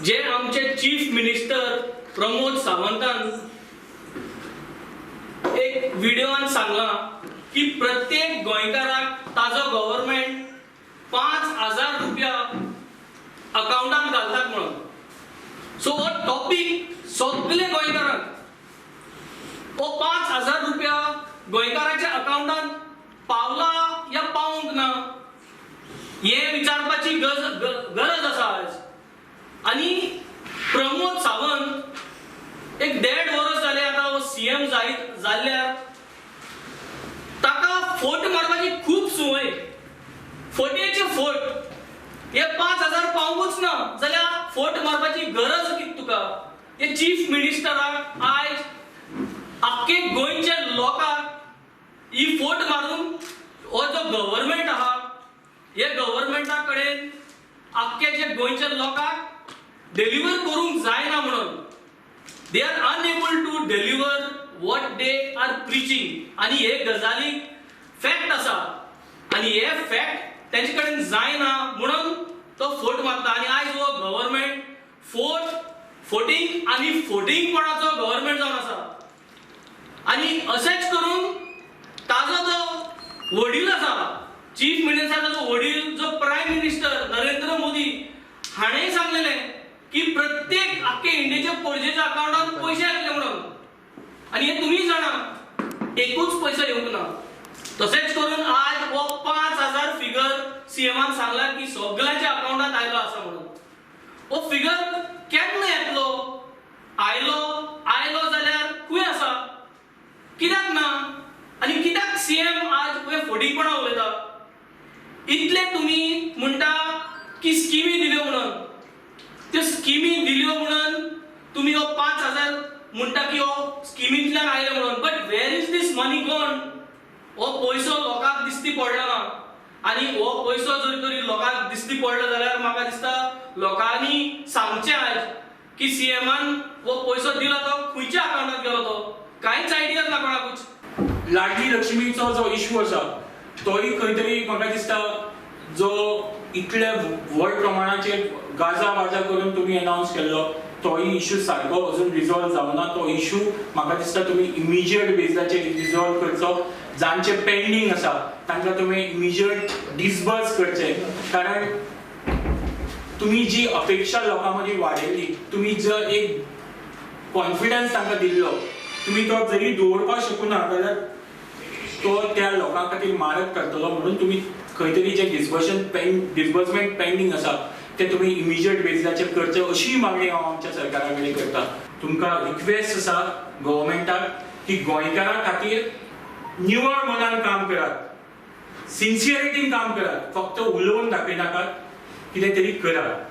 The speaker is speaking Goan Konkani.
जे आमचे चीफ मिनिस्टर प्रमोद सावंतान एक व्हिडिओन सांगलां की प्रत्येक गोंयकाराक ताजो गव्हर्मेंट 5,000 रुपया अकाउंटात घालतात म्हणून. सो हो टॉपीक सगळे गोंयकारांक, हो 5,000 रुपया गोंयकाराच्या अकाउंटात पावला या पावंक ना हें विचारपाची गरज आसा आयज. आनी प्रमोद सावंत एक देड वर्स जालें आतां हो सीएम जायत जाल्ल्यार ताका फोट मारपाची खूब संवय. फोटयेचे फोट. हे 5,000 पावूंकच ना जाल्यार फोट मारपाची गरज कितें तुका? हे चीफ मिनिस्टराक आयज आख्खे गोंयच्या लोकांक ही फोट मारून हो जो गव्हर्मेंट आहा, हे गव्हर्मेंटा कडेन आख्खे जे गोंयच्या लोकांक डिलिव्हर करूंक जायना म्हणून. They are unable to deliver what they are preaching. आनी हे गजाली फॅक्ट आसा आनी हे फॅक्ट तेंचे कडेन जायना म्हणून तो फोट मारता. आनी आयज हो गव्हर्मेंट फोट, फोटींग आनी फोटिंगपणाचो गव्हर्मेंट जावन आसा. आनी अशेंच करून ताजो जो वडील आसा, चीफ मिनिस्टराचो वडील जो प्रायम मिनिस्टर नरेंद्र मोदी हाणें सांगलेलें की प्रत्येक आख्खे इंडियेच्या पोरजेच्या अकाउंटात पयशे येतले म्हणून. आनी हे तुमी जाणा, एकूच पयसो येवंक ना. तशेंच करून आज हो 5,000 फिगर सीएमान सांगला की सगळ्यांच्या अकाउंटात आयलो आसा म्हणून. हो फिगर केन्ना येतलो? आयलो, आयलो जाल्यार खंय आसा? कित्याक ना? आनी कित्याक सीएम आज पळय फटींगपणां उलयता? इतले तुमी म्हणटा की स्किमी दिल्यो म्हणून, त्यो स्किमी दिल्यो म्हणून तुमी हो 5,000 म्हणटा की हो स्किमींतल्यान आयले म्हणून, but where is this money gone? हो पयसो लोकांक दिसती पडलो ना. आनी हो पयसो जर तरी लोकांक दिसती पडलो जाल्यार म्हाका दिसता लोकांनी सांगचें आयज की सीएमान हो पयसो दिला तो खंयच्या अकाउंटात गेलो तो. कांयच आयडिया ना कोणाकूच. लाडली लक्ष्मीचो जो इशू आसा, तोय खंय तरी म्हाका दिसता जो इतल्या व्हड प्रमाणाचेर गाजा वाजा करून तुमी अनाउन्स केल्लो, तोय इशू सारको अजून रिजॉल्व जावना. तो इशू म्हाका दिसता तुमी इमिजिएट बेजाचेर रिजॉल्व करचो. जांचे पेंडींग आसा तांकां तुमी इमिजिएट डिसबर्स करचे, कारण तुमी जी अपेक्षा लोकां मदीं वाडयली, तुमी जो एक कॉन्फिडन्स तांकां दिल्लो, तुमी तो जरी दवरपाक शकूना जाल्यार तो त्या लोकां खातीर मारक करतलो. म्हणून तुमी खंय तरी जे डिसबर्शन डिसबर्समेंट पेंडींग आसा ते तुमी इमिजिएट बेजाचेर करचे अशी मागणी हांव आमच्या सरकारा कडेन करता. तुमकां रिक्वेस्ट आसा गव्हर्मेंटाक की गोंयकारां खातीर निवळ मनान काम करात, सिन्सियरिटीन काम करात. फक्त उलोवन दाखयनाकात, कितें तरी करात.